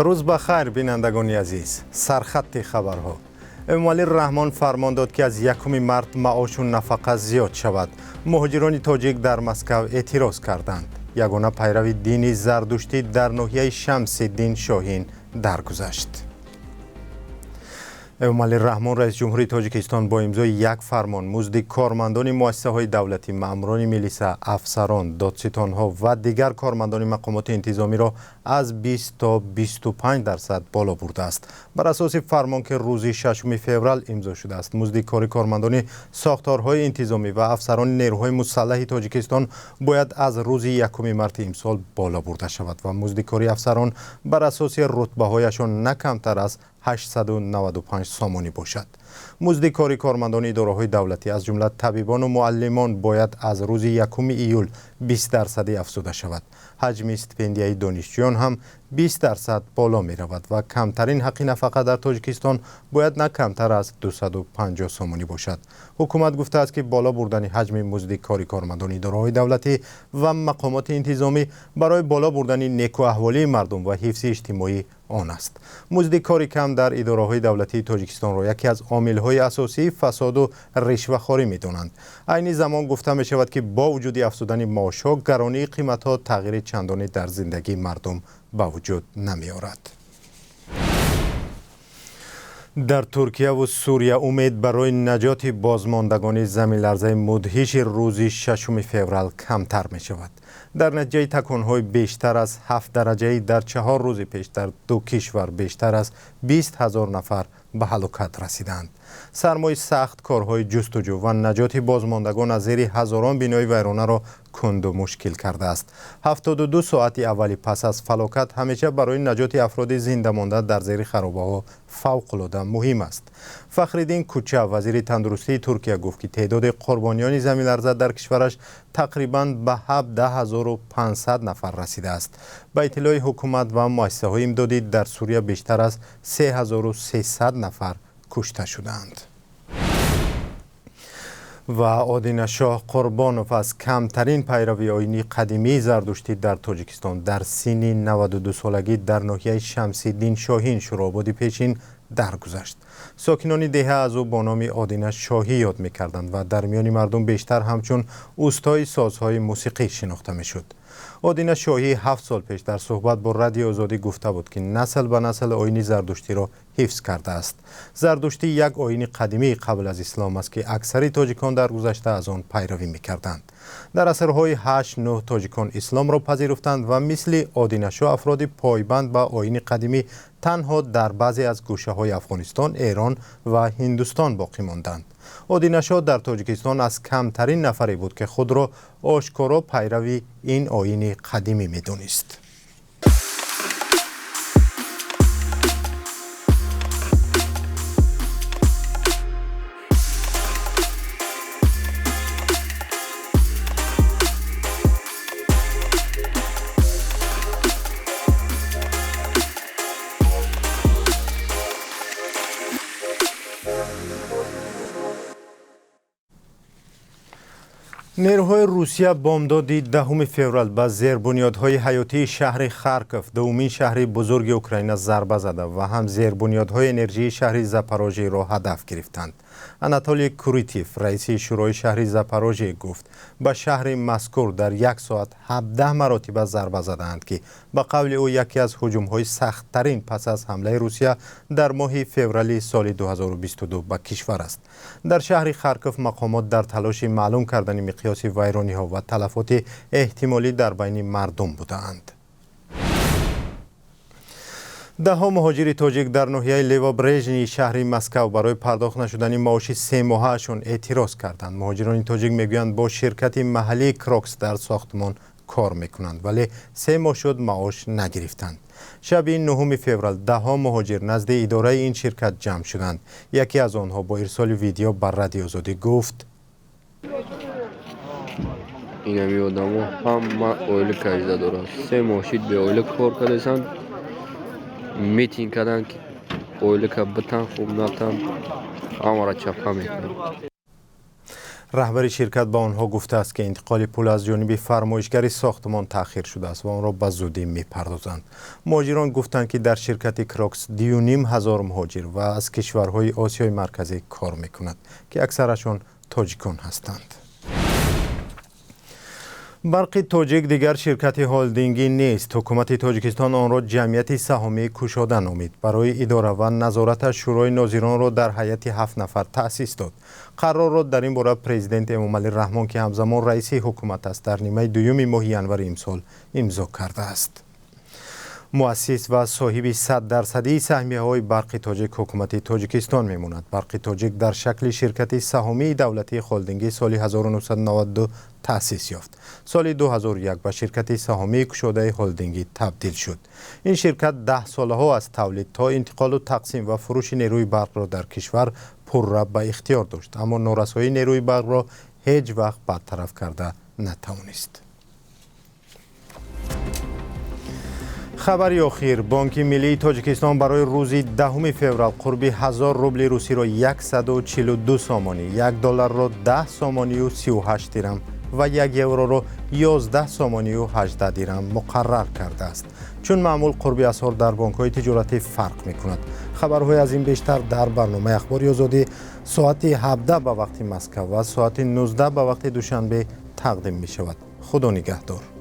Рӯз ба хайр, бинандагони азиз. Сархатти хабарҳо. Эмомалӣ Раҳмон фармон дод, ки аз 1 март маошу нафақа зиёд шавад. Муҳоҷирони тоҷик дар Москав эътироз карданд. Ягона пайрави дини зардуштӣ дар ноҳияи Шамсиддин Шоҳин даргузашт. Эмомалӣ Раҳмон, раиси ҷумҳурии Тоҷикистон, бо имзои як фармон музди кормандони муассисаҳои давлатӣ, маъмурони милиса, афсарон, додситонҳо ва дигар кормандони мақомоти интизомиро аз 20 то 25% боло бурдааст. Бар асоси фармон, ки рӯзи 6 феврал имзо шудааст, музди кори кормандони сохторҳои интизомӣ ва афсарони нерӯҳои мусаллаҳи Тоҷикистон бояд аз рӯзи 1 марти имсол боло бурда шавад ва музди кори афсарон бар асоси рутбаҳояшон на камтар аз 895 сомонӣ бошад. Музди кори кормандони идораҳои давлатӣ, аз ҷумла табибону муаллимон, бояд аз рӯзи 1 июл 20 дарсадӣ афзуда шавад. Ҳаҷми стипендияи донишҷӯён ҳам 20% боло меравад ва камтарин ҳаққи нафақа дар Тоҷикистон бояд на камтар аз 250 сомонӣ бошад. Ҳукумат гуфтааст, ки боло бурдани ҳаҷми музди кори кормандони идораҳои давлатӣ ва мақомоти интизомӣ барои боло бурдани некуаҳволии мардум ва ҳифзи иҷтимоӣ он аст. Музди кори кам дар идораҳои давлатии Тоҷикистонро яке аз омилҳои асосии фасоду ришвахорӣ медонанд. Айни замон гуфта мешавад, ки бо вуҷуди афзудани маошҳо, гаронии қиматҳо тағйири чандоне дар зиндагии мардум ба вуҷуд намеорад. Дар Туркияву Сурия умед барои наҷоти бозмондагони заминларзаи мудҳиши рӯзи 6 феврал камтар мешавад. Дар натиҷаи таконҳои бештар аз 7 дараҷаӣ дар 4 рӯзи пеш дар ду кишвар бештар аз 20 000 нафар ба ҳалокат расиданд. Сармои сахт корҳои ҷустуҷӯ ва наҷоти бозмондагон аз зери ҳазорон бинои вайронаро кунду мушкил кардааст. 72 соати аввали пас аз фалокат ҳамеша барои наҷоти афроди зиндамонда дар зери харобаҳо фавқулода муҳим аст. Фахриддин Куча, вазири тандурустии Туркия, гуфт, ки теъдоди қурбониёни заминларза дар кишвараш тақрибан ба 17 500 нафар расидааст. Ба иттилои ҳукумат ва муассисаҳои имдодӣ, дар Сурия бештар аз 3300 нафар кушта шудаанд. Ва Одинашоҳ Қурбонов, аз камтарин пайрави оини қадимии зардуштӣ дар Тоҷикистон, дар синни 92 солагӣ дар ноҳияи Шамсиддин Шоҳин, Шӯрободи пешин, даргузашт. Сокинони деҳа аз ӯ бо номи Одина Шоҳӣ ёд мекарданд ва дар миёни мардум бештар ҳамчун устои созҳои мусиқӣ шинохта мешуд. Одина Шоҳӣ 7 сол пеш дар суҳбат бо Радиои Озодӣ гуфта буд, ки насл ба насл оини зардуштиро ҳифз кардааст. Зардуштӣ як оини қадимии қабл аз ислом аст, ки аксари тоҷикон дар гузашта аз он пайравӣ мекарданд. Дар асрҳои ҳашт, нӯҳ тоҷикон исломро пазируфтанд ва мисли Одинашоҳ афроди пойбанд ба оини қадимӣ танҳо дар баъзе аз гӯшаҳои Афғонистон, Эрон ва Ҳиндустон боқӣ монданд. Одинашоҳ дар Тоҷикистон аз камтарин нафаре буд, ки худро ошкоро пайрави ин оини қадимӣ медонист. Нерӯҳои Русия бомдоди 10 феврал ба зербунёдҳои ҳаётии шаҳри Харков, дуввумин шаҳри бузурги Украина, зарба зада ва ҳам зербунёдҳои энержии шаҳри Запорожиеро ҳадаф гирифтанд. Анатолий Крутиков, раиси шӯрои шаҳри Запорожие, гуфт, ба шаҳри мазкур дар як соат 17 маротиба зарба задаанд, ки ба қавли ӯ яке аз ҳуҷумҳои сахттарин пас аз ҳамлаи Русия дар моҳи феврали соли 2022 ба кишвар аст. Дар шаҳри Харков мақомот дар талоши маълум кардани миқёси вайрониҳо ва талафоти эҳтимолӣ дар байни мардум будаанд. Даҳҳо муҳоҷири тоҷик дар ноҳияи Левобережнии шаҳри Москав барои пардохт нашудани маоши семоҳаашон эътироз карданд. Муҳоҷирони тоҷик мегӯянд, бо ширкати маҳаллии Крокс дар сохтмон кор мекунанд, вале 3 моҳ шуд, маош нагирифтанд. Шаби 9 феврал даҳҳо муҳоҷир назди идораи ин ширкат ҷамъ шуданд. Яке аз онҳо бо ирсоли видео ба Радиои Озодӣ гуфт: Инами одамо ҳама оила кажда доранд. 3 моҳ шид, беоила кор кардасанд. Митинг карданд, ки ойлика битан, хуб натан, ҳамаро чапа мекунанд. Раҳбари ширкат ба онҳо гуфтааст, ки интиқоли пул аз ҷониби фармоишгари сохтмон таъхир шудааст ва онро ба зудӣ мепардозанд. Муҳоҷирон гуфтанд, ки дар ширкати Крокс 2,5 ҳазор муҳоҷир ва аз кишварҳои Осиёи Марказӣ кор мекунад, ки аксарашон тоҷикон ҳастанд. Барқи Тоҷик дигар ширкати холдингӣ нест. Ҳукумати Тоҷикистон онро ҷамъияти саҳомии кушода номид. Барои идора ва назораташ Шӯрои нозиронро дар ҳайати 7 нафар таъсис дод. Қарорро дар ин бора президент Эмомалӣ Раҳмон, ки ҳамзамон раиси ҳукумат аст, дар нимаи дуюми моҳи январи имсол имзо кардааст. Муассис ва соҳиби 100-дарсадии саҳмияҳои Барқи Тоҷик ҳукумати Тоҷикистон мемонад. Барқи Тоҷик дар шакли ширкати саҳомии давлатии холдингӣ соли 1992 таъсис ёфт. Соли 2001 ба ширкати саҳомии кушодаи холдингӣ табдил шуд. Ин ширкат 10 солаҳо аз тавлид то интиқолу тақсим ва фурӯши нерӯи барқро дар кишвар пурра ба ихтиёр дошт, аммо норасоии нерӯи барқро ҳеҷ вақт бартараф карда натавонист. Хабари охир: Бонки миллии Тоҷикистон барои рӯзи 10 феврал қурби 1000 рубли русиро 142 сомонӣ, 1 долларро 10 сомонию 38 дирам ва 1 евроро 11 сомонию 18 дирам муқаррар кардааст. Чун маъмул, қурби асъор дар бонкҳои тиҷоратӣ фарқ мекунад. Хабарҳои аз ин бештар дар барномаи Ахбори Озодӣ соати 17 ба вақти Москав ва соати 19 ба вақти Душанбе тақдим мешавад. Худо нигаҳдор.